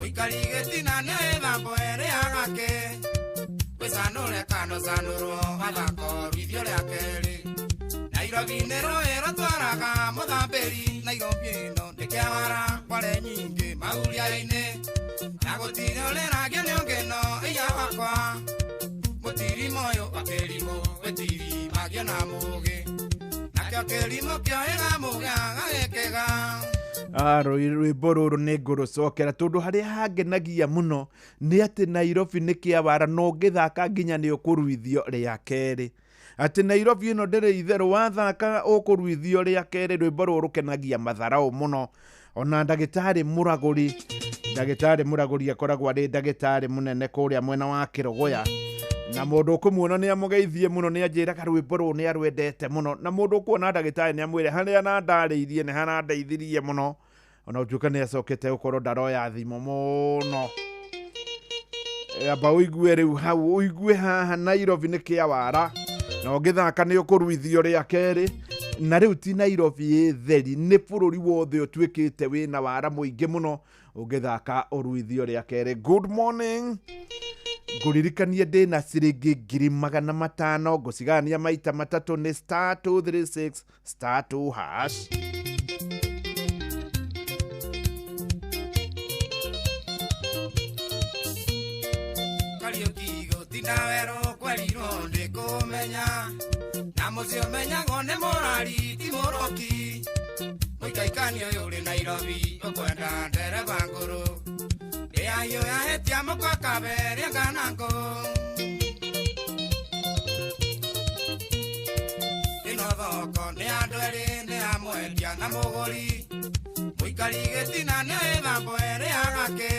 Mũikari gĩtina nĩ ĩthambo ĩrĩa gake Gwĩcanũre kando canũrwo gathako ruithio rĩa kerĩ Nairobi nĩ rũĩ rũtwaraga mũthambĩri Nairobi ĩno nĩ kĩawara kware nyingĩ mahuria-inĩ Na gũtirĩ ũrĩragio nĩ ũngĩ no iya wakwa Mũtirima ũyũ wa kĩrimũ wĩtiri magio na mũgĩ Nakĩo kĩrimũ kĩoĩga mũgĩ agagĩkĩga. Rwĩmbo rũrũ nĩ ngũrũcokera tondũ harĩa hangenagia mũno nĩ atĩ Nairobi nĩ kĩawara na ũngĩthaka nginya nĩ ũkũruithio rĩa kerĩ. Atĩ Nairobi ĩno ndĩrĩ itherũ, wathaka ũkũruithio rĩa kerĩ. Rwĩmbo rũrũ rũkenagia matharaũ mũno. Ona ndagĩtarĩ Mũragũri, ndagĩtarĩ Mũragũri akoragwo arĩ ndagĩtarĩ mũnene kũrĩa mwena wa Kĩrũgũya. Na mũndũ ũkũmuona nĩ amũgeithie mũno, nĩ anjĩraga rwĩmbo rũrũ nĩ arwendete mũno. Na mũndũ ũkuona ndagĩtarĩ nĩ amwĩre harĩa arandarĩirie nĩ harandeithirie mũno. Ona gũtuĩka nĩ acokete gũkorwo ndaroya thimũ mũno. Amba ũigue rĩu hau, ũigue haha Nairobi nĩ kĩawara. Na ũngĩthaka nĩ ũkũruithio rĩa kerĩ. Na rĩu ti Nairobi ĩ theri, nĩ bũrũri wothe ũtuĩkĩte wĩna wara mũingĩ mũno. Ũngĩthaka ũruithio rĩa kerĩ. Good morning. Ngũririkanie ndĩna ciringi 500,000, ngũcigayania maita matatũ nĩ star 236 star 2 hash. Kariũki gũtinda werũ kwerirwo nĩ kũmenya na mũciĩ ũmenyagwo nĩ mũrari ti mũroki mũikaikani ũyũ ũrĩ Nairobi ũkwenda ndereba ngũrũ ndĩahiũ yahĩtia mũkwa kaberia kana ngũ ĩno thoko nĩ andũ erĩ nĩ ya mwendia na mũgũri mũikari gĩtina nĩ ĩthambo ĩrĩa gake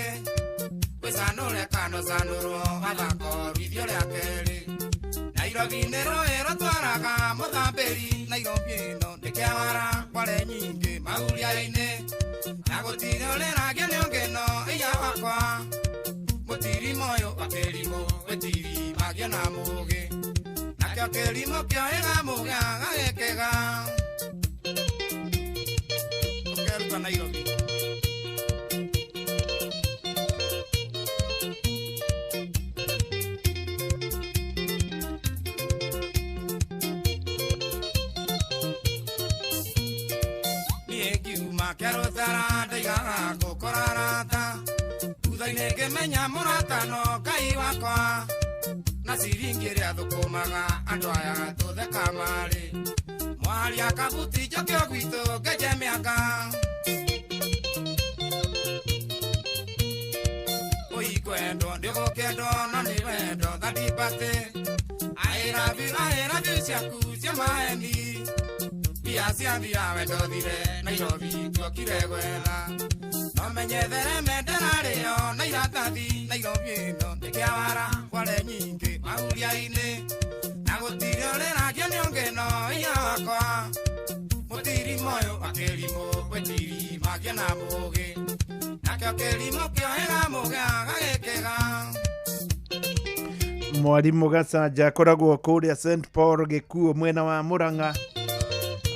gwĩcanũre kando canũrwo gathako ruithio rĩa kerĩ Nairobi nĩ rũĩ rũtwaraga mũthambĩri Nairobi ĩno nĩ kĩawara kware nyingĩ mahuria-inĩ na gũtirĩ ũrĩragio nĩ ũngĩ no iya wakwa Mũtirima ũyũ wa kĩrimũ wĩtiri magio na mũgĩ nakĩo kĩrimũ kĩoĩga mũgĩ agagĩkĩga. Ũkeruta Nairobi. Niĩ ngiuma kĩarũtara ndaigaga gũkora arata thutha-inĩ ngĩmenya mũrata no Ngai wakwa na ciringi ĩrĩa thũkũmaga andũ aya tũtheka marĩ mwaria kabuti njokio gwitũ ngenje mĩanga ũikwendwo ndĩgũkĩendwo no nĩ wendo thandibate I love you, I love you ciaku cia maeni mbia cia thira wendo thire Nairobi tuokire gwetha no menyethere mendera rĩo na iratathi Nairobi ĩno nĩ kĩawara kware nyingĩ mahuria-inĩ na gũtirĩ ũrĩragio nĩ ũngĩ no iya wakwa mũtirima ũyũ wa kĩrimũ gwĩtiri magio na mũgĩ nakĩo kĩrimũ kĩohĩga mũgĩ agagĩkĩga. Mwarimũ Gacanja akoragwo kũrĩa St Paul Gĩkuũ mwena wa Murang'a.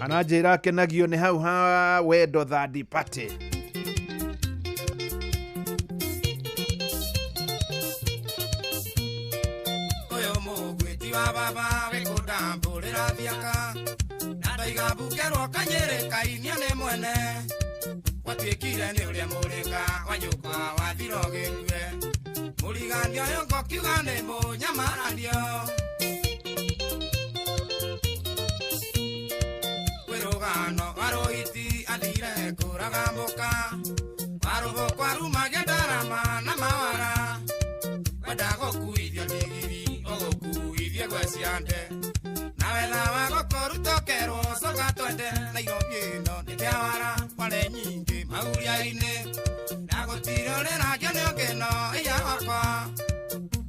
Ananjĩra akenagio nĩ hau ha wendo third party. Ũyũ mũgwĩti wa baba wĩkũndambũrĩra thiaka na ndoiga mbungerwo kanyĩrĩ kainia nĩ mwene gwatuĩkire nĩ ũrĩa mũrĩka wa nyũkwa wathira ũgĩkue mũriganio ũyũ ngokiuga nĩ mũnyamaranio kwĩ rũgano wa rũhiti athire kũraga mũka warũbũkwa rumagia ndarama na mawara wenda gũkuithio ndigiri ũgũkuithie gwe ciande na wetha wa gũkũruta ũkerwo coka twende Nairobi ĩno nĩ kĩawara kware nyingĩ mahuria-inĩ na gũtirĩ ũrĩragio nĩ ũngĩ no iya wakwa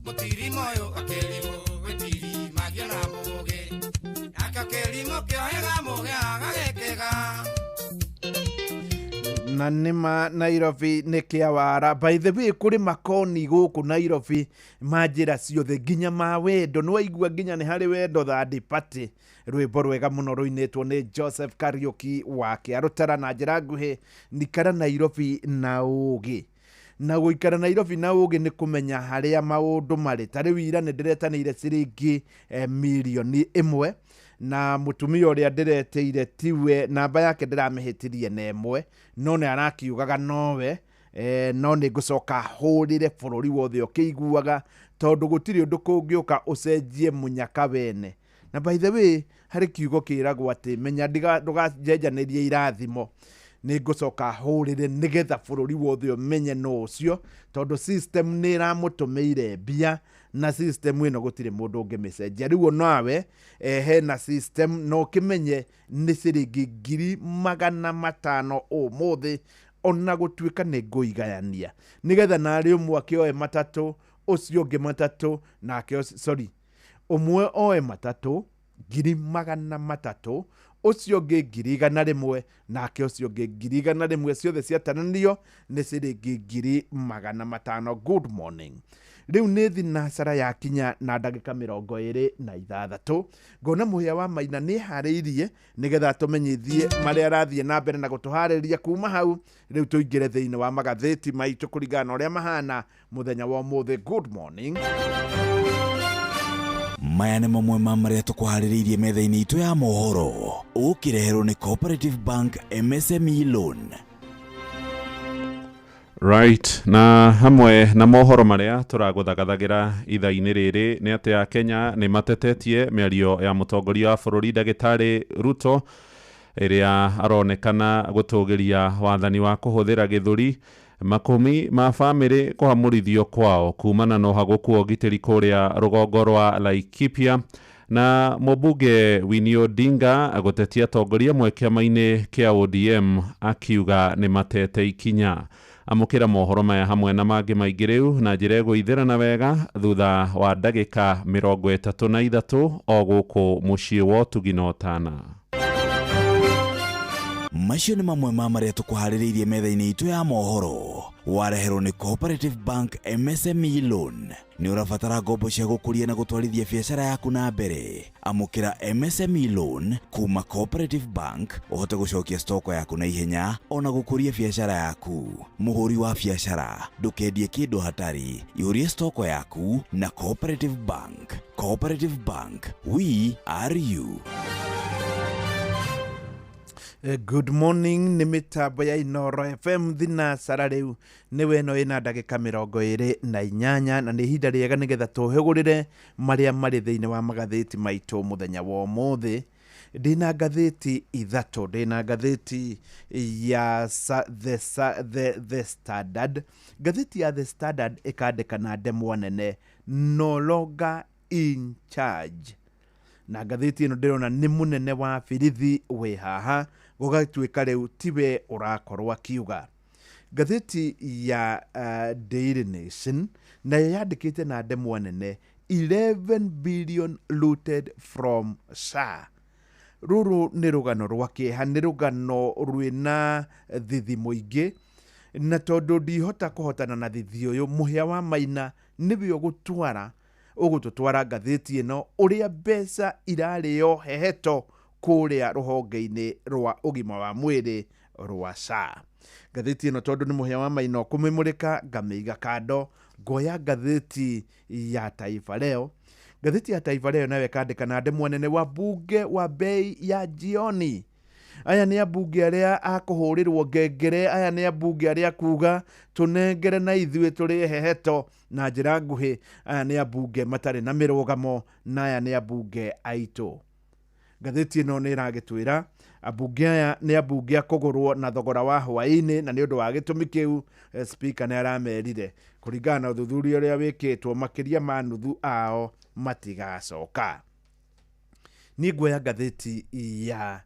mũtirima ũyũ wa kĩrimũ wĩtiri magio na mũgĩ nakĩo kĩrimũ kĩohĩga mũgĩ agagĩkĩga. Na nĩma Nairobi nĩ kĩawara. By the way, kũrĩ makoni gũkũ Nairobi ma njĩra ciothe nginya ma wendo. Nĩ waigua nginya nĩ harĩ wendo third party. Rwĩmbo rwega mũno rũinĩtwo nĩ Joseph Kariũki wa Kĩarũtara na njĩra nguhĩ nikara Nairobi na ũgĩ. Na gũikara Nairobi na ũgĩ nĩ kũmenya harĩa maũndũ marĩ. Ta rĩu ira nĩ ndĩretanĩire ciringi 1 mirioni na mũtumia ũrĩa ndĩretĩire tiwe, namba yake ndĩramĩhĩtirie na ĩmwe, no nĩ arakiugaga nowe. No nĩ ngũcoka hũrĩre bũrũri wothe ũkĩiguaga, tondũ gũtirĩ ũndũ kũngĩũka ũcenjie mũnyaka wene. Na by the way, harĩ kiugo kĩragwo atĩ menya ndũgacenjanĩrie irathimo. Nĩ ngũcoka hũrĩre nĩgetha bũrũri wothe ũmenye no ũcio, tondũ system nĩ ĩramũtũmĩire mbia, na system ĩno gũtirĩ mũndũ ũngĩmĩcenjia. Rĩu onawe hena system na ũkĩmenye nĩ ciringi 500,000 ũmũthĩ, ona gũtuĩka nĩ ngũigayania nĩgetha narĩ ũmwe akĩoe matatũ, ũcio ũngĩ matatũ, nake sorry, ũmwe oe matatũ 300,000, ũcio ũngĩ 100,000, nake ũcio ũngĩ 100,000. Ciothe ciatananio nĩ ciringi 500,000. Good morning. Rĩu nĩ thinacara yakinya na ndagĩka 26. Ngona Mũhĩa wa Maina nĩ harĩirie nĩgetha atũmenyithie marĩa arathiĩ na mbere na gũtũharĩria. Kuma hau rĩu tũingĩre thĩinĩ wa magathĩti maitũ kũringana na ũrĩa mahana mũthenya wa ũmũthĩ. Good morning. Maya nĩ mamwe ma marĩa tũkũharĩrĩirie metha-inĩ itũ ya mohoro, ũkĩreherwo nĩ Cooperative Bank MSME Loan. Right, na hamwe na mohoro marĩa tũragũthagathagira ithaa-inĩ rĩrĩ nĩ atĩ Akenya nĩ matetetie mĩario ya mũtongoria wa bũrũri Ndagĩtarĩ Ruto, ĩrĩa aronekana gũtũgĩria wathani wa kũhũthĩra gĩthũri. Makũmi ma bamĩrĩ kũhamũrithio kwao kumana na ũhagũku wa ũgitĩri kũrĩa rũgongo rwa Laikipia, na mũmbunge Winnie Odinga gũtetia atongoria amwe kĩama-inĩ kĩa ODM akiuga nĩ matete ikinya. Amũkĩra mohoro maya hamwe na mangĩ maingĩ rĩu na njĩra ĩgũithĩrana wega thutha wa ndagĩka 33 o gũkũ mũciĩ wa ũtugi na ũtana. Macio nĩ mamwe ma marĩa tũkũharĩrĩirie metha-inĩ itũ ya mohoro, wareherwo nĩ Cooperative Bank MSME Loan. Nĩ ũrabatara ngombo cia gũkũria na gũtwarithia biacara yaku na mbere? Amũkĩra MSME Loan kuma Cooperative Bank ũhote gũcokia stoko yaku na ihenya ona gũkũria biacara yaku. Mũhũri wa biacara, ndũkendie kĩndũ hatarĩ, ihũrie stoko yaku na Cooperative Bank. Cooperative Bank, we are you. Good morning. Nĩ mĩtambo ya Inoro FM, thinacara rĩu nĩ weno ĩna ndagĩka 28, na nĩ ihinda rĩega nĩgetha tũhĩgũrĩre marĩa marĩ thĩinĩ wa magathĩti maitũ mũthenya wa ũmũthĩ. Ndĩna ngathĩti ithatũ. Ndĩna ngathĩti ya the Standard. Ngathĩti ya The Standard ĩkandĩka na ndemwa nene, "No longer in charge", na ngathĩti ĩno ndĩrona nĩ mũnene wa birithi wĩ haha, gũgatuĩka rĩu tiwe ũrakorwo akiuga. Ngathĩti ya Daily Nation nayo yandĩkĩte na ndemwa nene, "11 billion looted from SHA". Rũrũ nĩ rũgano rwa kĩeha, nĩ rũgano rwĩna thithi mũingĩ, na tondũ ndihota kũhotana na thithi ũyũ, Mũhĩa wa Maina nĩwe ũgũtwara ũgũtũtwara ngathĩti ĩno, ũrĩa mbeca irarĩo heheto kũrĩa rũhonge-inĩ rwa ũgima wa mwĩrĩ rwa SHA. Ngathĩti ĩno, tondũ nĩ Mũhĩa wa Maina ũkũmĩmũrĩka, ngamĩiga kando, ngoya ngathĩti ya Taifa Leo. Ngathĩti ya Taifa Leo nayo ĩkandĩka na ndemwa nene, "Wabunge wa bei ya jioni". Aya nĩ ambunge arĩa akũhũrĩrwo ngengere, aya nĩ ambunge arĩa kuga tũnengere na ithuĩ tũrĩe heheto. Na njĩra nguhĩ, aya nĩ ambunge matarĩ na mĩrũgamo, na aya nĩ ambunge aitũ. Ngathĩti ĩno nĩ ĩragĩtwĩra ambunge aya nĩ ambunge a kũgũrwo na thogora wa hwaĩ-inĩ, na nĩ ũndũ wa gĩtũmi kĩu speaker nĩ aramerire kũringana na ũthuthuria ũrĩa wĩkĩtwo, makĩria ma nuthu ao matigacoka. Niĩ nguoya ngathĩti ya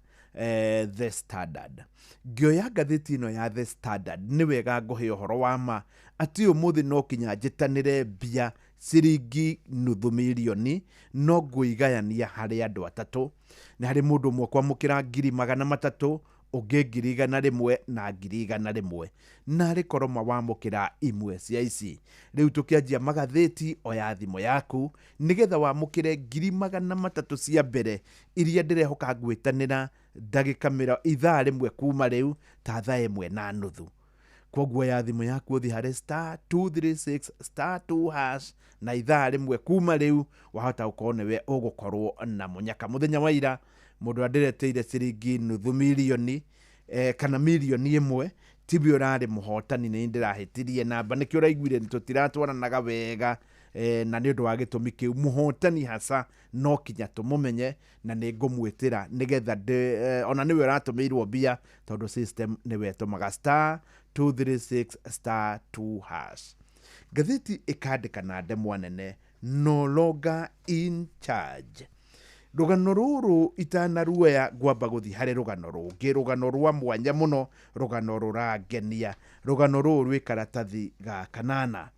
The Standard. Ngĩoya ngathĩti ĩno ya The Standard, nĩ wega ngũhe ũhoro wa ma atĩ ũmũthĩ no kinya njĩtanĩre mbia ciringi 500,000, no ngũigayania harĩ andũ atatũ. Nĩ harĩ mũndũ ũmwe kwamũkĩra 300,000, ũngĩ 100,000 na 100,000. Narĩ koroma wamũkĩra imwe cia ici. Rĩu tũkĩanjia magathĩti, oya thimũ yaku nĩgetha wamũkĩre 300,000 cia mbere iria ndĩrehoka ngwĩtanĩra ndagĩka mĩro ithaa rĩmwe kuma rĩu, ta thaa 1:30. Kwoguo ya thimũ yaku ũthiĩ harĩ star 236 star 2 hash, na ithaa rĩmwe kuma rĩu wahota gũkorwo nĩwe ũgũkorwo na mũnyaka. Mũthenya wa ira mũndũ andĩreteire ciringi nuthu mirioni kana mirioni ĩmwe, tiwe ũrarĩ mũhotani, nĩ ndĩrahĩtirie namba, nĩkĩo ũraiguire tũtiratwaranaga wega, na nĩ ũndũ wa gĩtũmi kĩu mũhotani hasa no kinya tũmũmenye, na nĩ ngũmwĩtĩra nĩgetha ona nĩwe ũratũmĩirwo mbia, tondũ system nĩwe ĩtũmaga star 236 star 2 hash. Ngathĩti ĩkandĩka na ndemwa nene, no longer in charge. Rũgano rũrũ itanaruoya ngwamba gũthiĩ harĩ rũgano rũngĩ, rũgano rwa mwanya mũno, rũgano rũrangenia, rũgano rũrũ rwĩ karatathi ga kanana.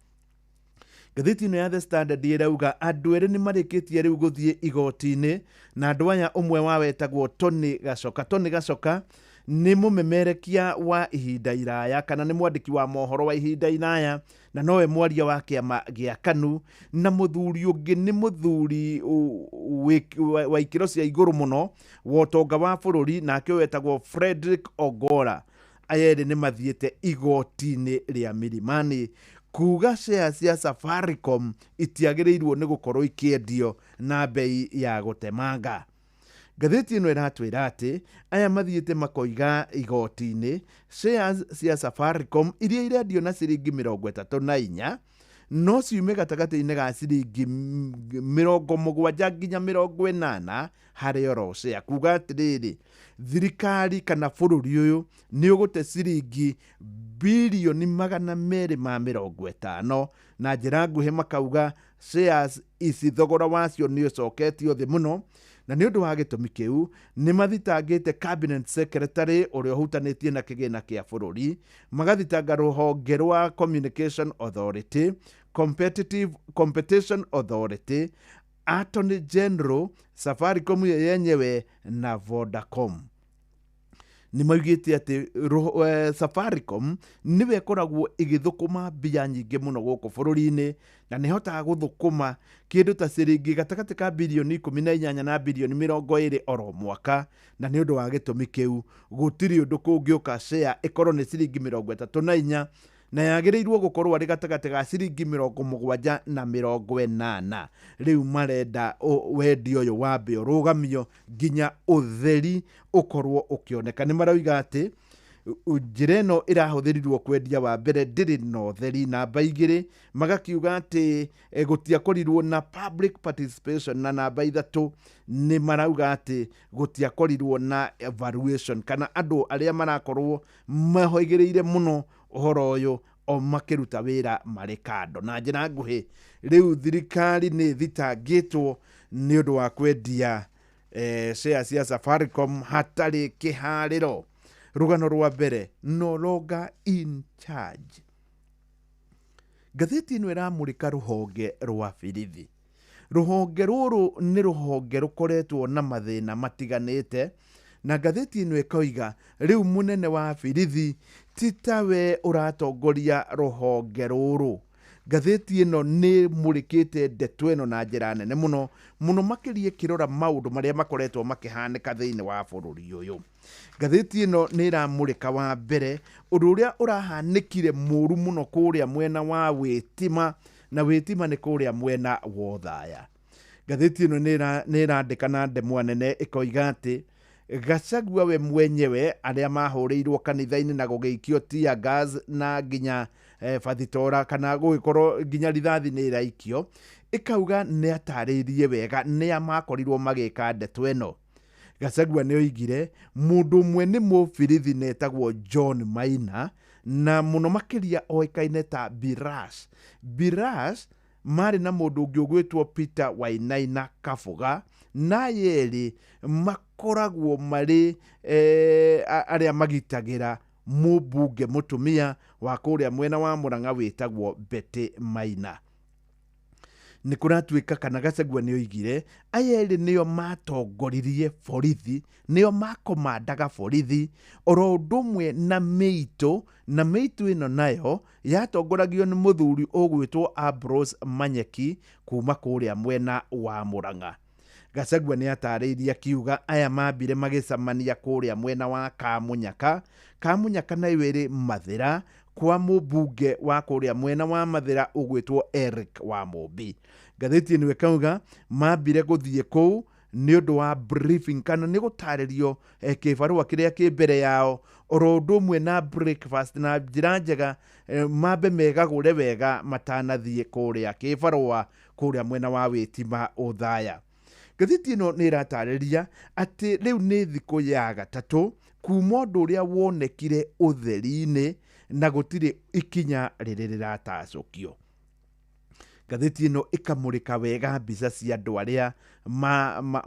Ngathĩti ĩno ya The Standard ĩrauga andũ erĩ nĩ marĩkĩtie rĩu gũthiĩ igoti-inĩ, na andũ aya ũmwe wao etagwo Tony Gacoka. Tony Gacoka nĩ mũmemerekia wa ihinda iraya, kana nĩ mwandĩki wa mohoro wa ihinda iraya, na nowe mwaria wa kĩama gĩa KANU, na mũthuri ũngĩ nĩ mũthuri wa ikĩro cia igũrũ mũno wa ũtonga wa bũrũri, nake ũyũ etagwo Frederick Ogora. Aya erĩ nĩ mathiĩte igoti-inĩ rĩa Milimani kuga share cia Safaricom itiagĩrĩirwo nĩ gũkorwo ikĩendio na bei ya gũtemanga. Ngathĩti ĩno ĩratwĩra atĩ aya mathiĩte makoiga igoti-inĩ shares cia Safaricom iria irendio na ciringi 34 no ciume gatagatĩ-inĩ ga ciringi 70 nginya 80 harĩ oro share. Kuga atĩrĩrĩ, thirikari kana bũrũri ũyũ nĩ ũgũte ciringi birioni 250, na njĩra nguhĩ makauga shares ici thogora wacio nĩ ũcoketio thĩ mũno, na nĩ ũndũ wa gĩtũmi kĩu nĩ mathitangĩte cabinet secretary ũrĩa ũhutanĩtie na kĩgĩna kĩa bũrũri, magathitanga rũhonge rwa Communication Authority, Competition Authority, Attorney General, Safaricom yo yenyewe na Vodacom. Nĩ maugĩte atĩ Safaricom nĩwe ĩkoragwo ĩgĩthũkũma mbia nyingĩ mũno gũkũ bũrũri-inĩ, na nĩ ĩhotaga gũthũkũma kĩndũ ta ciringi gatagatĩ ka birioni 18 na birioni 20 oro mwaka, na nĩ ũndũ wa gĩtũmi kĩu gũtirĩ ũndũ kũngĩũka share ĩkorwo nĩ ciringi 34 na yagĩrĩirwo gũkorwo arĩ gatagatĩ ga ciringi 70 na 80. Rĩu marenda wendia ũyũ wambe ũrũgamio nginya ũtheri ũkorwo ũkĩoneka. Nĩ marauga atĩ njĩra ĩno ĩrahũthĩrirwo kwendia wa mbere ndĩrĩ na ũtheri, namba 2 magakiuga atĩ gũtiakorirwo na public participation, na namba 3 nĩ marauga atĩ gũtiakorirwo na evaluation, kana andũ arĩa marakorwo mahoigĩrĩire mũno ũhoro ũyũ o makĩruta wĩra marĩ kando. Na njĩra nguhĩ rĩu thirikari nĩ ĩthitangĩtwo nĩ ũndũ wa kwendia share cia Safaricom hatarĩ kĩharĩro. Rũgano rwa mbere, no longer in charge. Ngathĩti ĩno ĩramũrĩka rũhonge rwa birithi. Rũhonge rũrũ nĩ rũhonge rũkoretwo na mathĩna matiganĩte, na ngathĩti ĩno ĩkoiga rĩu mũnene wa birithi ti tawe ũratongoria rũhonge rũrũ. Ngathĩti ĩno nĩ mũrĩkĩte ndeto ĩno na njĩra nene mũno mũno, makĩria ĩkĩrora maũndũ marĩa makoretwo makĩhanĩka thĩinĩ wa bũrũri ũyũ. Ngathĩti ĩno nĩ ĩramũrĩka wa mbere ũndũ ũrĩa ũrahanĩkire mũru mũno kũrĩa mwena wa Wĩtima, na Wĩtima nĩ kũrĩa mwena wa Othaya. Ngathĩti ĩno nĩ ĩrandĩka na ndemwa nene ĩkoiga atĩ Gachagua we mwenyewe arĩa mahũrĩirwo kanitha-inĩ na gũgĩikio tear gas na nginya bathitora kana gũgĩkorwo nginya rithathi nĩ ĩraikio, ĩkauga nĩ atarĩirie wega nĩa makorirwo magĩka ndeto ĩno. Gachagua nĩ oigire mũndũ ũmwe nĩ mũbirithi na etagwo John Maina, na mũno makĩria oĩkaine ta Birash. Birash marĩ na mũndũ ũngĩ ũgwĩtwo Peter Wainaina Kabuga, na yerĩ makoragwo marĩ arĩa magitagĩra mũmbunge mũtumia wa kũrĩa mwena wa Murang'a wĩtagwo Betty Maina. Nĩ kũratuĩka kana Gachagua nĩ oigire aya erĩ nĩo matongoririe borithi, nĩo makomandaga borithi oro ũndũ ũmwe na mĩitũ, na mĩitũ ĩno nayo yatongoragio nĩ mũthuri ũgwĩtwo Ambrose Manyeki kuma kũrĩa mwena wa Murang'a. Gachagua nĩ atarĩirie akiuga aya mambire magĩcemania kũrĩa mwena wa Kamunyaka. Kamunyaka nayo ĩrĩ Mathĩra, Kwa mũmbunge wa kũrĩa mwena wa Mathĩra ũgwĩtwo Eric wa Mũmbi. Ngathĩti ĩno ĩkauga mambire gũthiĩ kũu nĩ ũndũ wa briefing kana nĩ gũtarĩrio kĩbarũa kĩrĩa kĩ mbere yao, oro ũndũ ũmwe na breakfast na njĩra njega, mambe megagũre wega matanathiĩ kũrĩa kĩbarũa kũrĩa mwena wa Wĩtima Ũthaya. Ngathĩti ĩno nĩ ĩratarĩria atĩ rĩu nĩ thikũ ya gatatũ kuma ũndũ ũrĩa wonekire ũtheri-inĩ na gũtirĩ ikinya rĩrĩ rĩratacũkio. Ngathĩti ĩno ĩkamũrĩka wega mbica cia andũ arĩa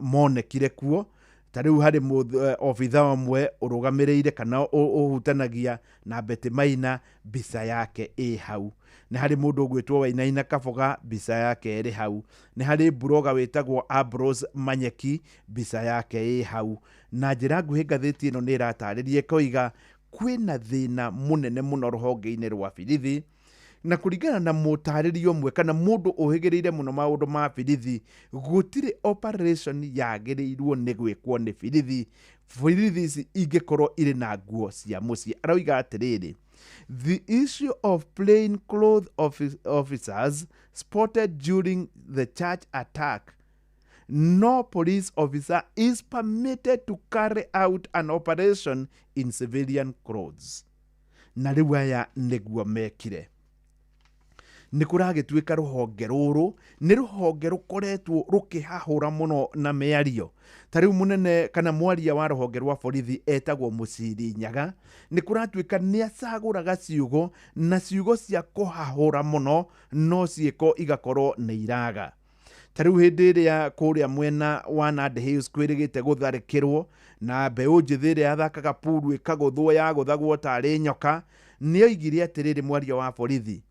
monekire kuo. Ta rĩu harĩ obitha ũmwe ũrũgamĩrĩire kana ũhutanagia na Betty Maina, mbica yake ĩ hau. Nĩ harĩ mũndũ ũgwĩtwo Wainaina Kaboga, mbica yake ĩrĩ hau. Nĩ harĩ buroga wĩtagwo Ambrose Manyeki, mbica yake ĩ hau. Na njĩra nguhĩ ngathĩti ĩno nĩ ĩratarĩria ĩkoiga kwĩna thĩna mũnene mũno rũhonge-inĩ rwa birithi, na kũringana na mũtarĩrio ũmwe kana mũndũ ũhĩgĩrĩire mũno maũndũ ma birithi, gũtirĩ operation yagĩrĩirwo nĩ gwĩkwo nĩ birithi, birithi ici ingĩkorwo irĩ na nguo cia mũciĩ. Aroiga atĩrĩrĩ, the issue of plain clothes officers spotted during the church attack, no police officer is permitted to carry out an operation in civilian clothes. Na rĩu aya nĩguo mekire. Nĩ kũragĩtuĩka rũhonge rũrũ nĩ rũhonge rũkoretwo rũkĩhahũra mũno na mĩario. Ta rĩu mũnene kana mwaria wa rũhonge rwa borithi etagwo Mũciri Nyaga, nĩ kũratuĩka nĩ acagũraga ciugo na ciugo cia kũhahũra mũno, no ciĩko igakorwo nĩ iraga. Ta rĩu hĩndĩ ĩrĩa kũrĩa mwena wa Nandi Hills kwĩrĩgĩte gũtharĩkĩrwo na mbeũ njĩthĩ ĩrĩa yathakaga puru ĩkagũthwo, yagũthagwo tarĩ nyoka, nĩ oigire atĩrĩrĩ mwaria wa borithi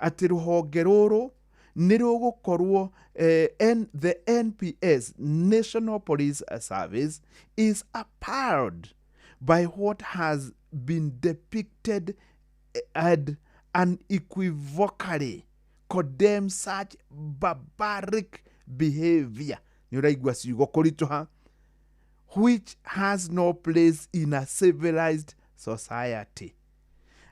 atĩ rũhonge rũrũ nĩ rũgũkorwo the NPS, National Police Service, is appalled by what has been depicted and unequivocally condemn such barbaric behavior. Nĩ ũraigua ciugo kũritũha, which has no place in a civilized society.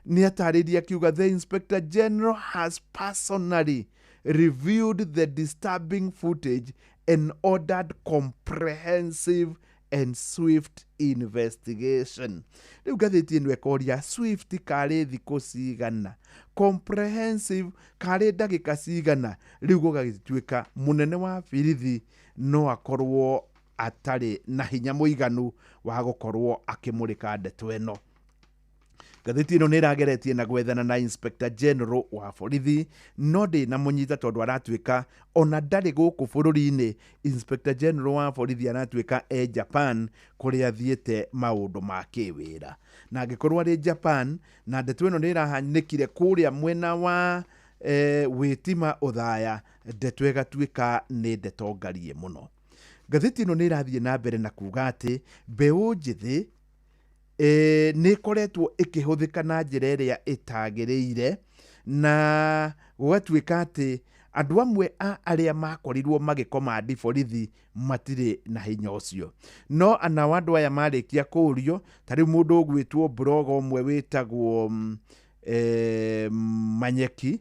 Nĩ atarĩria akiuga the Inspector General has personally reviewed the disturbing footage and ordered comprehensive and swift investigation. Rĩu ngathĩti ĩno ĩkoria, swift karĩ thikũ cigana, comprehensive karĩ ndagĩka cigana? Rĩu gũgagĩtuĩka mũnene wa birithi no akorwo atarĩ na hinya mũiganu wa gũkorwo akĩmũrĩka ndeto ĩno. Ngathĩti ĩno nĩ ĩrageretie na gwethana na Inspector General wa borithi, no ndĩnamũnyita tondũ aratuĩka ona ndarĩ gũkũ bũrũri-inĩ. Inspector General wa borithi aratuĩka e Japan kũrĩa athiĩte maũndũ ma kĩwĩra, na angĩkorwo arĩ Japan na ndeto ĩno nĩ ĩrahanĩkire kũrĩa mwena wa Wĩtima Ũthaya, ndeto ĩgatuĩka nĩ ndeto ngarie mũno. Ngathĩti ĩno nĩ ĩrathiĩ na mbere na kuga atĩ mbeũ njĩthĩ nĩ ĩkoretwo ĩkĩhũthĩka na njĩra ĩrĩa ĩtagĩrĩire, na gũgatuĩka atĩ andũ amwe a arĩa makorirwo magĩkomandi borithi matirĩ na hinya ũcio. No anao andũ aya marĩkia kũũrio, ta rĩu mũndũ ũgwĩtwo blogger ũmwe wĩtagwo Manyeki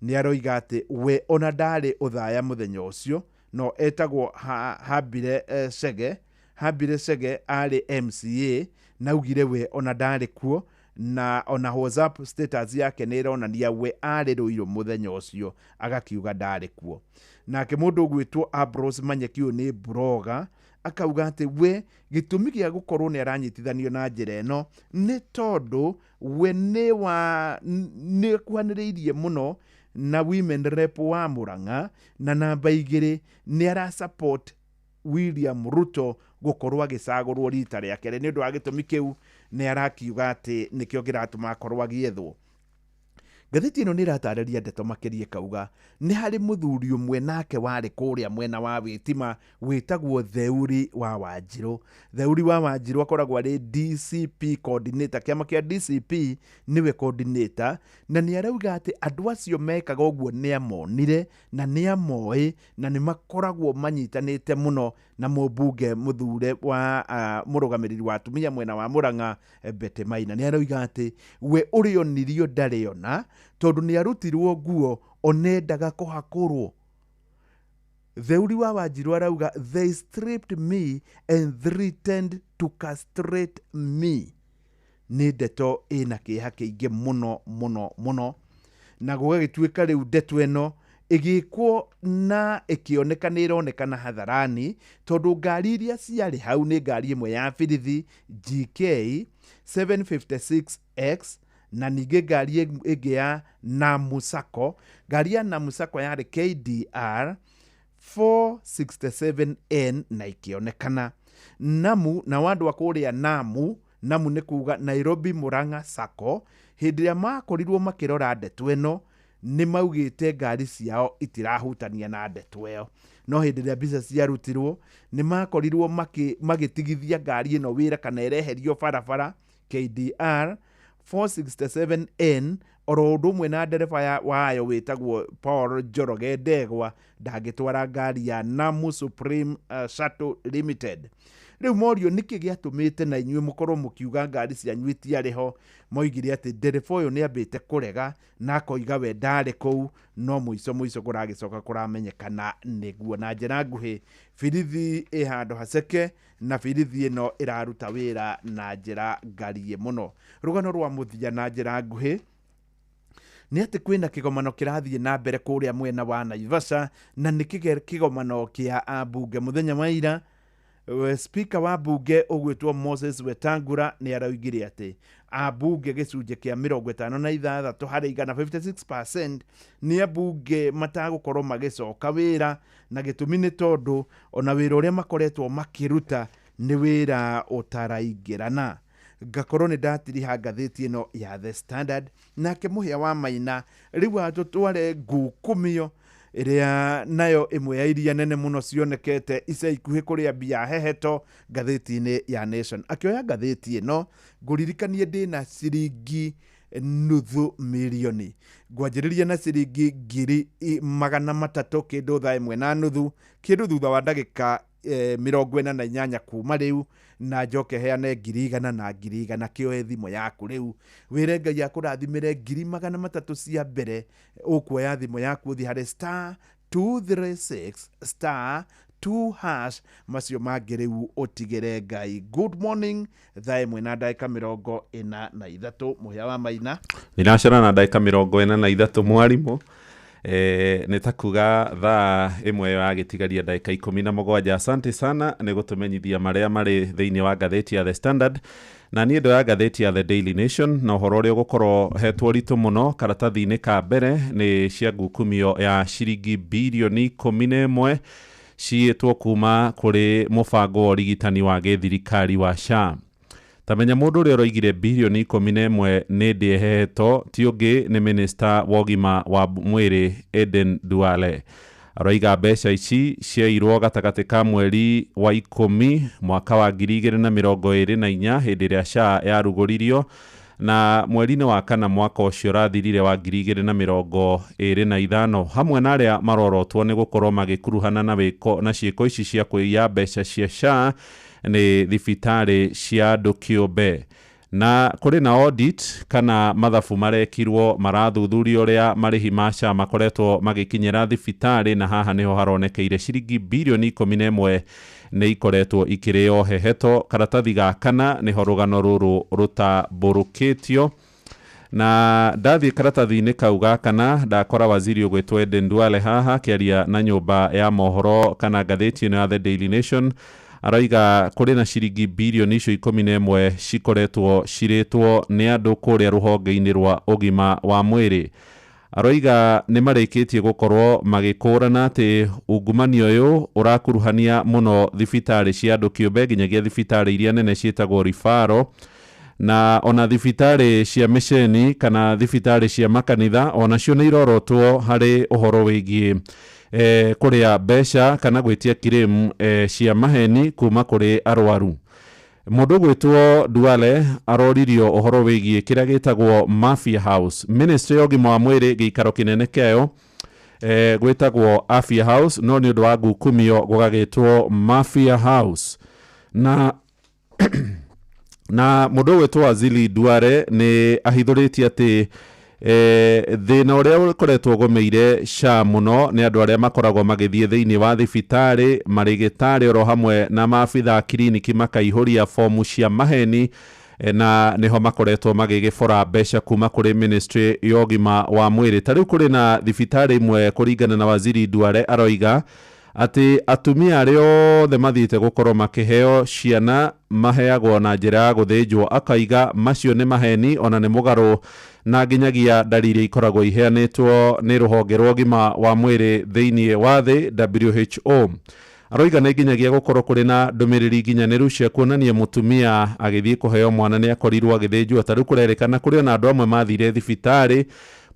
nĩ aroiga atĩ we ona ndarĩ Ũthaya mũthenya ũcio, no etagwo Hambire Chege. Hambire Chege arĩ MCA na augire we ona ndarĩ kuo, na ona WhatsApp status yake nĩ ĩronania we arĩ Rũirũ mũthenya ũcio, agakiuga ndarĩ kuo. Nake mũndũ ũgwĩtwo Ambrose Manyeki, ũyũ nĩ blogger, akauga atĩ we gĩtũmi gĩa gũkorwo nĩ aranyitithanio na njĩra ĩno nĩ tondũ we nĩ akuhanĩrĩirie mũno na women rep wa Murang'a, na namba 2 nĩ ara support William Ruto gũkorwo agĩcagũrwo rita rĩa kerĩ. Nĩ ũndũ wa gĩtũmi kĩu nĩ arakiuga atĩ nĩkĩo kĩratũma akorwo agĩethwo. Ngathĩti ĩno nĩ ĩratarĩria ndeto makĩria, ĩkauga nĩ harĩ mũthuri ũmwe nake warĩ kũrĩa mwena wa Wĩtima wĩtagwo Theuri wa Wanjirũ. Theuri wa Wanjirũ akoragwo arĩ DCP coordinator, kĩama kĩa DCP nĩwe coordinator, na nĩ arauga atĩ andũ acio mekaga ũguo nĩ amonire na nĩ amoĩ na nĩ makoragwo manyitanĩte mũno na mũmbunge mũthure wa mũrũgamĩrĩri wa atumia mwena wa Murang'a, Betty Maina. Nĩ arauga atĩ we ũrĩa onirio ndarĩ ona, tondũ nĩ arutirwo nguo onendaga kũhakũrwo. Theuri wa Wanjirũ arauga, "They stripped me and threatened to castrate me." Nĩ ndeto ĩna kĩeha kĩingĩ mũno mũno mũno, na gũgagĩtuĩka rĩu ndeto ĩno ĩgĩkwo na ĩkĩoneka nĩ ĩronekana hadharani, tondũ ngari iria ciarĩ hau nĩ ngari ĩmwe ya birithi GK 756X na ningĩ ngari ĩngĩ ya Namu Sacco. Ngari ya Namu Sacco yarĩ KDR 467N na ikĩonekana Namu na andũ a kũrĩa Namu. Namu nĩ kuga Nairobi Murang'a Sacco. Hĩndĩ ĩrĩa makorirwo makĩrora ndeto ĩno, nĩ maugĩte ngari ciao itirahutania na ndeto ĩyo, no hĩndĩ ĩrĩa mbica ciarutirwo nĩ makorirwo magĩtigithia ngari ĩno wĩra kana ĩreherio barabara, KDR 467N, oro ũndũ ũmwe na ndereba wayo wĩtagwo Paul Njoroge Ndegwa ndangĩtwara ngari ya Namu Supreme Shuttle Limited. Rĩu morio nĩkĩ gĩatũmĩte na inyuĩ mũkorwo mũkiuga ngari cianyu itiarĩ ho, moigire atĩ ndereba ũyũ nĩ ambĩte kũrega na akoiga we ndarĩ kũu, no mũico mũico kũragĩcoka kũramenyekana nĩguo. Na njĩra nguhĩ, birithi ĩ handũ haceke na birithi ĩno ĩraruta wĩra na njĩra ngariĩ mũno. Rũgano rwa mũthia na njĩra nguhĩ nĩ atĩ kwĩna kĩgomano kĩrathiĩ na mbere kũrĩa mwena wa Naivasha, na nĩ kĩgomano kĩa ambunge. Mũthenya wa ira, speaker wa bunge ũgwĩtwo Moses Wetangula nĩ araugire atĩ ambunge gĩcunjĩ kĩa 56 harĩ igana, 56%, nĩ ambunge matagũkorwo magĩcoka wĩra, na gĩtũmi nĩ tondũ ona wĩra ũrĩa makoretwo makĩruta nĩ wĩra ũtaraingĩrana. Ngakorwo nĩ ndatiriha ngathĩti ĩno ya The Standard. Nake Mũhĩa wa Maina rĩu atũtware ngukumio ĩrĩa nayo ĩmwe ya iria nene mũno cionekete ica ikuhĩ kũrĩa mbia heheto ngathĩti-inĩ ya Nation. Akĩoya ngathĩti ĩno, ngũririkanie ndĩna ciringi 500,000, ngwanjĩrĩria na ciringi 300,000 kĩndũ thaa 1:30, kĩndũ thutha wa ndagĩka 48 kuma rĩu, na njoke heane 100,000 na 100,000. Kĩoe thimũ yaku rĩu wĩre Ngai akũrathimĩre 300,000 cia mbere. Ũkuoya thimũ yaku ũthiĩ harĩ *236*2#, macio mangĩ rĩu ũtigĩre Ngai. Good morning. Thaa 1:43, Mũhĩa wa Maina. Ndinacera na ndagĩka 43, mwarimũ. Nĩ ta kuga thaa 1 yagĩtigaria ndagĩka 17. Asante sana nĩ gũtũmenyithia marĩa marĩ thĩinĩ wa ngathĩti ya The Standard. Na niĩ ndoya ngathĩti ya The Daily Nation, na ũhoro ũrĩa ũgũkorwo hetwo ritũ mũno karatathi-inĩ ka mbere nĩ cia ngukumio ya ciringi birioni 11 ciĩtwo kuma kũrĩ mũbango wa ũrigitani wa gĩthirikari wa SHA. Tamenya mũndũ ũrĩa ũroigire birioni 11 nĩ ndĩhehetwo ti ũngĩ nĩ minista wa ũgima wa mwĩrĩ Aden Duale. Aroiga mbeca ici ciairwo gatagatĩ ka mweri wa 10 mwaka wa 2024 hĩndĩ ĩrĩa SHA yarugũririo, na mweri-inĩ wa 4 mwaka ũcio ũrathirire wa 2025, hamwe na arĩa marorotwo nĩ gũkorwo magĩkuruhana na wĩko na ciĩko ici cia kũiya mbeca cia SHA nĩ thibitarĩ cia andũ kĩũmbe. Na kũrĩ na audit kana mathabu marekirwo marathuthuria ũrĩa marĩhi ma SHA makoretwo magĩkinyĩra thibitarĩ, na haha nĩho haronekeire ciringi birioni 11 nĩ ikoretwo ikĩrĩo heheto. Karatathi ga kana nĩho rũgano rũrũ rũtambũrũkĩtio. Na ndathiĩ karatathi-inĩ kau ga kana ndakora waziri ũgwĩtwo Aden Duale haha akĩaria na nyũmba ya mohoro kana ngathĩti ĩno ya The Daily Nation. Araiga kũrĩ na ciringi birioni icio 11 cikoretwo cirĩtwo nĩ andũ kũrĩa rũhonge-inĩ rwa ũgima wa mwĩrĩ. Aroiga nĩ marĩkĩtie gũkorwo magĩkũrana atĩ ungumania ũyũ ũrakuruhania mũno thibitarĩ cia andũ kĩũmbe nginyagia thibitarĩ iria nene ciĩtagwo rifaro, Na ona thibitarĩ cia mĩceni kana thibitarĩ cia makanitha onacio nĩ irorotwo harĩ ũhoro wĩgiĩ kũrĩa mbeca kana gwĩtia claim cia maheni kuma kũrĩ arwaru. Mũndũ gwĩtwo Duale aroririo ũhoro wĩgiĩ kĩrĩa gĩtagwo Mafia House. Ministry ya ũgima wa mwĩrĩ gĩikaro kĩnene kĩayo gwĩtagwo Afia House, no nĩ ũndũ wa ngukumio gũgagĩtwo Mafia House. Na mũndũ ũgwĩtwo Waziri Duale nĩ ahithũrĩtie atĩ thĩna ũrĩa ũkoretwo ũgũmĩire SHA mũno nĩ andũ arĩa makoragwo magĩthiĩ thĩinĩ wa thibitarĩ, marĩgĩtarĩ oro hamwe na maabitha a kiriniki makaihũria fomu cia maheni, na nĩho makoretwo magĩgĩbora mbeca kuma kũrĩ ministry ya ũgima wa mwĩrĩ. Ta rĩu kũrĩ na thibitarĩ imwe kũringana na Waziri Duale aroiga atĩ atumia arĩa othe mathiĩte gũkorwo makĩheo ciana maheagwo na njĩra ya gũthĩnjwo, akaiga macio nĩ maheni ona nĩ mũgarũ na nginyagia ndari iria ikoragwo iheanĩtwo nĩ rũhonge rwa ũgima wa mwĩrĩ thĩinĩ wa thĩ WHO. Aroiga nĩ nginyagia gũkorwo kũrĩ na ndũmĩrĩri nginyanĩru cia kuonania mũtumia agĩthiĩ kũheo mwana nĩ akorirwo agĩthĩnjwo. Ta rĩu kũrerĩkana kũrĩ ona andũ amwe mathire thibitarĩ,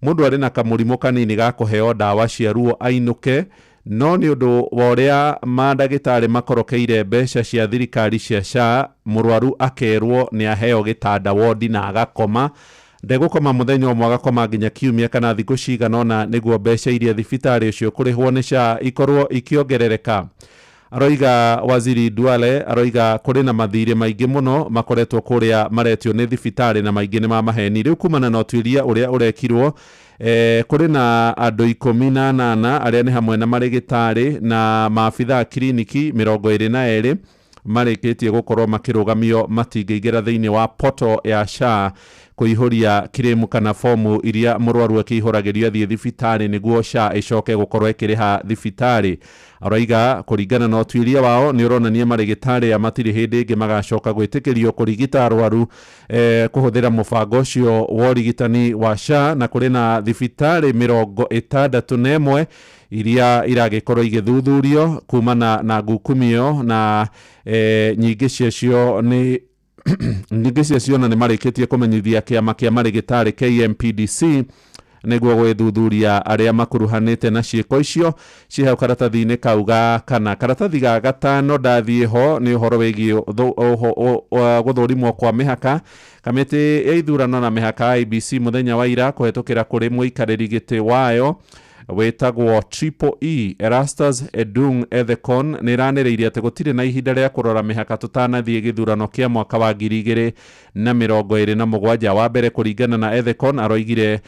mũndũ arĩ na kamũrimũ kanini ga kũheo ndawa cia ruo ainũke, no nĩ ũndũ wa ũrĩa mandagĩtarĩ makorokeire mbeca cia thirikari cia SHA, mũrwaru akerwo nĩ aheo gĩtanda wondi na agakoma, ndegũkoma mũthenya ũmwe, agakoma nginya kiumia kana thikũ cigana ũna nĩguo mbeca iria thibitarĩ ũcio kũrĩhwo nĩ SHA ikorwo ikĩongerereka. Aroiga Waziri Duale aroiga kũrĩ na mathirĩ maingĩ mũno makoretwo kũrĩa maretio nĩ thibitarĩ na maingĩ nĩ ma maheni. Rĩu kumana na ũtuĩria ũrĩa ũrekirwo, kũrĩ na andũ 18 arĩa nĩ hamwe na marĩgĩtarĩ na maabitha a kiriniki 22 marĩkĩtie gũkorwo makĩrũgamio matingĩingĩra thĩinĩ wa poto ya SHA kũihũria kirĩmu kana fomu iria mũrwaru akĩihũragĩrio athiĩ thibitarĩ nĩguo SHA ĩcoke gũkorwo ĩkĩrĩha thibitarĩ. Aroiga kũringana na ũtuĩria wao nĩ ũronania marĩgĩtarĩ aya matirĩ hĩndĩ ĩngĩ magacoka gwĩtĩkĩrio kũrigita arwaru kũhũthĩra mũbango ũcio wa ũrigitani wa SHA, na kũrĩ na thibitarĩ 61 iria iragĩkorwo igĩthuthurio kumana na ngukumio na nyingĩ ciacio nĩ nyingĩ ciacio na nĩ marĩkĩtie kũmenyithia kĩama kĩa marĩgĩtarĩ KMPDC nĩguo gwĩthuthuria arĩa makuruhanĩte na ciĩko icio ciĩ hau karatathi-inĩ kau ga kana. Karatathi ga gatano ndathiĩ ho nĩ ũhoro wĩgiĩ gũthũrimwo kwa mĩhaka. Kamĩtĩ ya ithurano na mĩhaka IEBC mũthenya wa ira kũhetũkĩra kũrĩ mũikarĩri gĩtĩ wayo wĩtagwo Triple E Erastus Edung Ethekon nĩ ĩranĩrĩirie atĩ gũtirĩ na ihinda rĩa kũrora mĩhaka tũtanathiĩ gĩthurano kĩa mwaka wa 2027. Wa mbere kũringana na Ethekon aroigire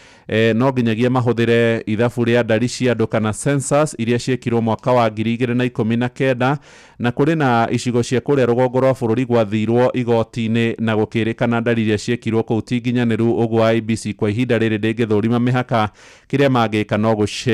no nginyagia mahũthĩre ithabu rĩa ndari cia andũ kana census iria ciekirwo mwaka wa 2019, na kũrĩ na icigo cia kũrĩa rũgongo rwa bũrũri gwathirwo igoti-inĩ na gũkĩrĩkana ndari iria ciekirwo kũu ti nginyanĩru, ũguo IEBC kwa ihinda rĩrĩ ndĩngĩthũrima mĩhaka, kĩrĩa mangĩka no gũcenjia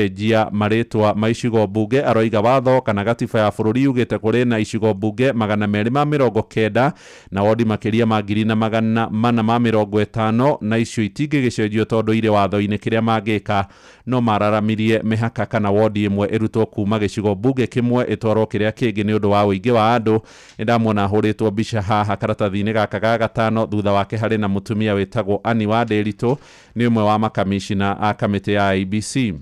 marĩtwa ma icigo mbunge. Aroiga watho kana gatiba ya bũrũri yugĩte kũrĩ na icigo mbunge 290 na wondi makĩria ma 450 na icio itingĩgĩcenjio tondũ irĩ watho-inĩ. Kĩrĩa mangĩka no mararamirie mĩhaka kana wondi ĩmwe ĩrutwo kuma gĩcigo mbunge kĩmwe ĩtwarwo kĩrĩa kĩngĩ nĩ ũndũ wa ũingĩ wa andũ. Nĩndamwona ahũrĩtwo mbica haha karatathi-inĩ gaka ga gatano, thutha wake harĩ na mũtumia wĩtagwo Annie Wanderitũ, nĩ ũmwe wa makamishina a kamĩtĩ ya IEBC.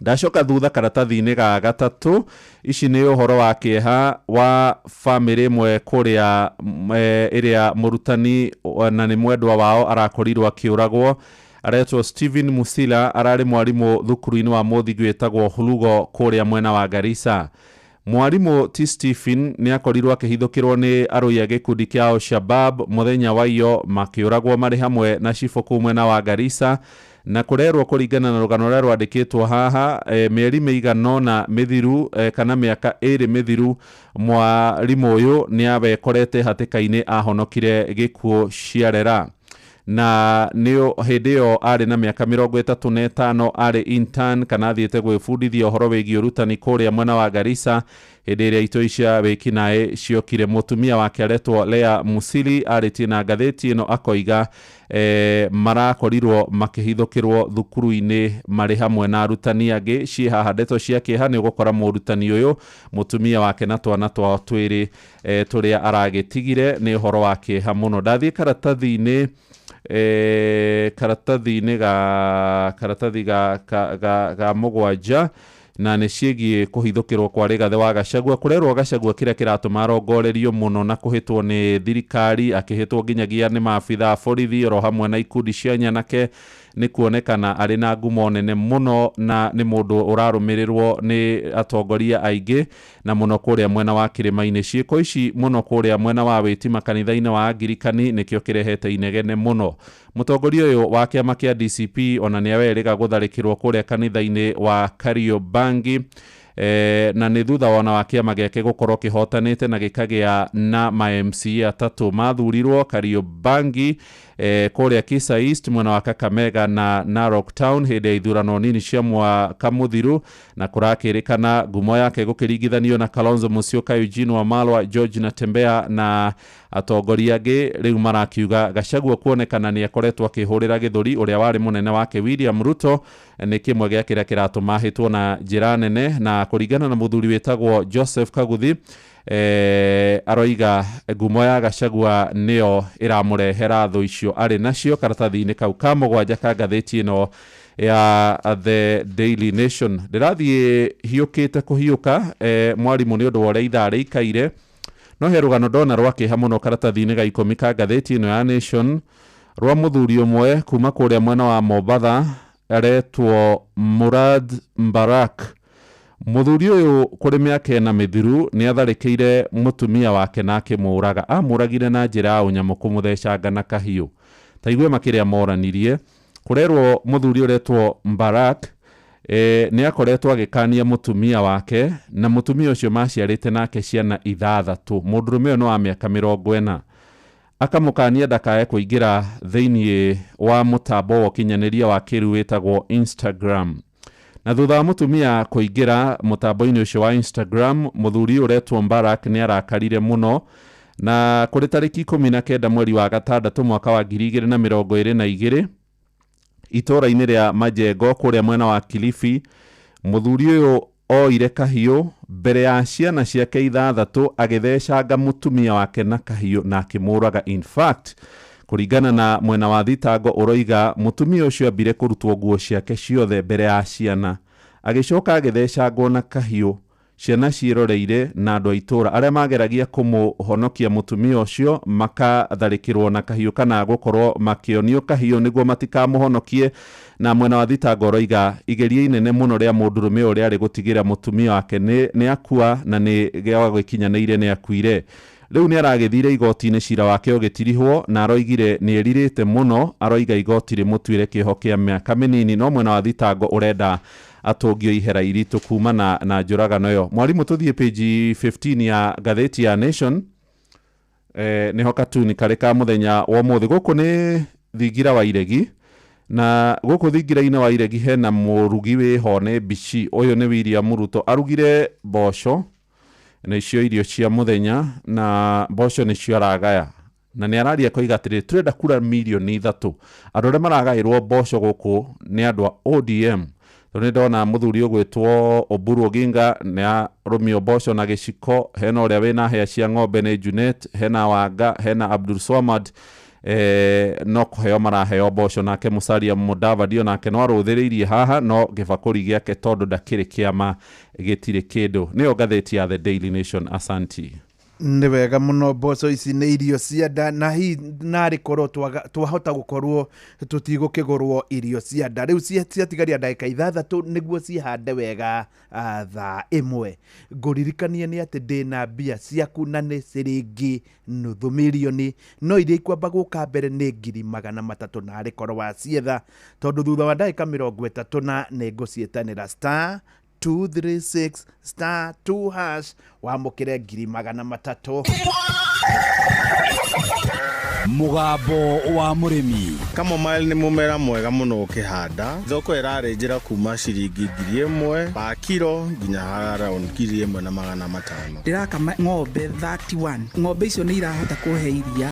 Ndacoka thutha karatathi-inĩ ga gatatũ, ici nĩ ũhoro wa kĩeha wa bamĩrĩ ĩmwe kũrĩa ĩrĩa mũrutani na nĩ mwendwa wao arakorirwo akĩũragwo, aretwo Stephen Musila, ararĩ mwarimũ thukuru-inĩ wa mũthingi wĩtagwo Hulugo kũrĩa mwena wa Garissa. Mwarimũ ti Stephen nĩ akorirwo akĩhithũkĩrwo nĩ arũi a gĩkundi kĩa Al-Shabab mũthenya wa iyo, makĩũragwo marĩ hamwe na cibũ kũu mwena wa Garissa, na kũrerwo kũringana na rũgano rũrĩa rwandĩkĩtwo haha, mĩeri mĩigana ũna mĩthiru, kana mĩaka 2 mĩthiru, mwarimũ ũyũ nĩ awekorete hatĩka-inĩ ahonokire gĩkuũ ciarera. Na nĩ hĩndĩ ĩyo arĩ na mĩaka 35, arĩ intern kana athiĩte gwĩbundithia ũhoro wĩgiĩ ũrutani kũrĩa mwena wa Garissa hĩndĩ ĩrĩa itoi cia wĩkinaĩ ciokire. Mũtumia wake aretwo Lea Musili arĩtie na ngathĩti ĩno akoiga marakorirwo makĩhithũkĩrwo thukuru-inĩ marĩ hamwe na arutani angĩ. Ciĩ haha ndeto cia kĩeha nĩ ũgũkora mũrutani ũyũ, mũtumia wake na twana twao twĩrĩ tũrĩa aragĩtigire. Nĩ ũhoro wa kĩeha mũno. Ndathiĩ karatathi-inĩ karatathi-inĩ ga karatathi ga, ga, ga, ga mũgwanja, na nĩ ciĩgiĩ kũhithũkĩrwo kwa Rigathĩ wa Gachagua. Kũrerwo Gachagua kĩrĩa kĩratũma arongorerio mũno na kũhĩtwo nĩ thirikari, akĩhĩtwo nginyagia nĩ maabitha a borithi oro hamwe na ikundi cia nyanake, nĩ kuonekana arĩ na ngumo nene mũno na nĩ mũndũ ũrarũmĩrĩrwo nĩ atongoria aingĩ na mũno kũrĩa mwena wa kĩrĩma-inĩ. Ciĩko ici mũno kũrĩa mwena wa wĩtima kanitha-inĩ wa Angirikani nĩkĩo kĩrehete inegene mũno. Mũtongoria ũyũ wa kĩama kĩa DCP ona nĩ awerĩga gũtharĩkĩrwo kũrĩa kanitha-inĩ wa Kariobangi, na nĩ thutha wona wa kĩama gĩake gũkorwo kĩhotanĩte na gĩkagĩa na ma MCA atatũ mathurirwo Kariobangi, kũrĩa Kisa East mwena wa Kakamega na Narok Town hĩndĩ ya ithurano nini cia mwaka mũthiru. Na kũrakĩrĩkana ngumo yake gũkĩringithanio na Kalonzo Musyoka, Eugene Wamalwa, George Natembeya na atongoria angĩ. Rĩu marakiuga Gachagua kuonekana nĩ akoretwo akĩhũrĩra gĩthũri ũrĩa warĩ mũnene wake William Ruto nĩ kĩmwe gĩa kĩrĩa kĩratũma ahĩtwo na njĩra nene. Na kũringana na mũthuri wĩtagwo Joseph Kaguthi, aroiga ngumo ya Gachagua nĩyo ĩramũrehera thũ icio arĩ nacio. Karatathi-inĩ kau ka mũgwanja ka ngathĩti ĩno ya The Daily Nation. Ndĩrathiĩ hiũkĩte kũhiũka, mwarimũ, nĩ ũndũ wa ũrĩa ithaa rĩikaire, no he rũgano ndona rwa kĩeha mũno karatathi-inĩ ga 10 ka ngathĩti ĩno ya Nation, rwa mũthuri ũmwe kuma kũrĩa mwena wa Mombatha aretwo Murad Mbarak. Mũthuri ũyũ kũrĩ mĩaka 4 mĩthiru nĩ atharĩkĩire mũtumia wake na akĩmũraga. Amũragire na njĩra ya ũnyamũ, kũmũthecanga na kahiũ. Ta igue makĩrĩa moranirie. Kũrerwo mũthuri ũretwo Mbarak nĩ akoretwo agĩkania mũtumia wake, na mũtumia ũcio maciarĩte nake ciana 6. Mũndũrũme ũyũ nĩ wa mĩaka 40. Akamũkania ndakae kũingĩra thĩiniĩ wa mũtambo wa ũkinyanĩria wa kĩrĩu wĩtagwo Instagram. Na thutha wa mũtumia kũingĩra mũtambo-inĩ ũcio wa Instagram, mũthuri ũretwo Mbarak nĩ arakarire mũno, na kũrĩ tarĩki 19 mweri wa gatandatũ mwaka wa 2022 itũũra-inĩ rĩa Majengo kũrĩa mwena wa Kilifi, mũthuri ũyũ oire kahiũ mbere ya ciana ciake 6, agĩthecanga mũtumia wake na kahiũ na akĩmũraga. In fact, kũringana na mwena wa thitango ũroiga mũtumia ũcio ambire kũrutwo nguo ciake ciothe mbere ya ciana, agĩcoka agĩthecangwo na kahiũ ciana ciĩroreire, na andũ a itũũra arĩa mageragia kũmũhonokia mũtumia ũcio makatharĩkĩrwo na kahiũ kana gũkorwo makĩonio kahiũ nĩguo matikamũhonokie. Na mwena wa thitango ũroiga igeria inene mũno rĩa mũndũrũme ũrĩa rĩarĩ gũtigĩra mũtumia wake nĩ akua, na nĩ gĩagĩkinyanĩire nĩ akuire. Rĩu nĩ aragĩthire igoti-inĩ cira wake ũgĩtirihwo, na aroigire nĩ erirĩte mũno. Aroiga igoti rĩmũtuĩre kĩoho kĩa mĩaka mĩnini, no mwena wa thitango ũrenda atũngio ihera iritũ kumana na njũragano ĩyo. Mwarimũ, tũthiĩ page 15 ya ngathĩti ya Nation, nĩho katuni karĩ ka mũthenya wa ũmũthĩ. Gũkũ nĩ thingira wa iregi, na gũkũ thingira-inĩ wa iregi hena mũrugi wĩho nĩ Mbici. Ũyũ nĩ William Ruto, arugire mboco nĩcio irio cia mũthenya, na mboco nĩcio aragaya, na nĩ araria koiga atĩrĩ, tũrenda kura mirioni 3. Andũ arĩa maragaĩrwo mboco gũkũ nĩ andũ a ODM, tondũ nĩ ndona mũthuri ũgwĩtwo Oburu Oginga nĩ arũmio mboco na gĩciko, hena ũrĩa wĩna hĩa cia ng'ombe nĩ Junet, hena Wanga, hena Abdul Swamad, no kũheo maraheo mboco. Nake Musalia Mudavadi onake no arũthĩrĩirie haha, no gĩbakũri gĩake tondũ ndakĩrĩ kĩama gĩtirĩ kĩndũ. Nĩyo ngathĩti ya The Daily Nation. Asanti. Nĩ wega mũno. Mboco ici nĩ irio cia nda, na hihi narĩ korwo twahota gũkorwo tũtigũkĩgũrwo irio cia nda. Rĩu ciatigaria ndagĩka 6 nĩguo cihande wega thaa 1. Ngũririkanie nĩ atĩ ndĩna mbia ciaku na nĩ ciringi 500,000, no iria ikwamba gũka mbere nĩ 300,000, na arĩ korwo wacietha, tondũ thutha wa ndagĩka 30 na nĩ ngũciĩtanĩra *236*2# wamũkĩre 300,000. Mũgambo wa mũrĩmi. Chamomile nĩ mũmera mwega mũno ũkĩhanda. Thoko ĩrarĩnjĩra kuma ciringi 1000 pa kiro nginya around 1500. Ndĩrakama ng'ombe 31. Ng'ombe icio nĩ irahota kũhe iria.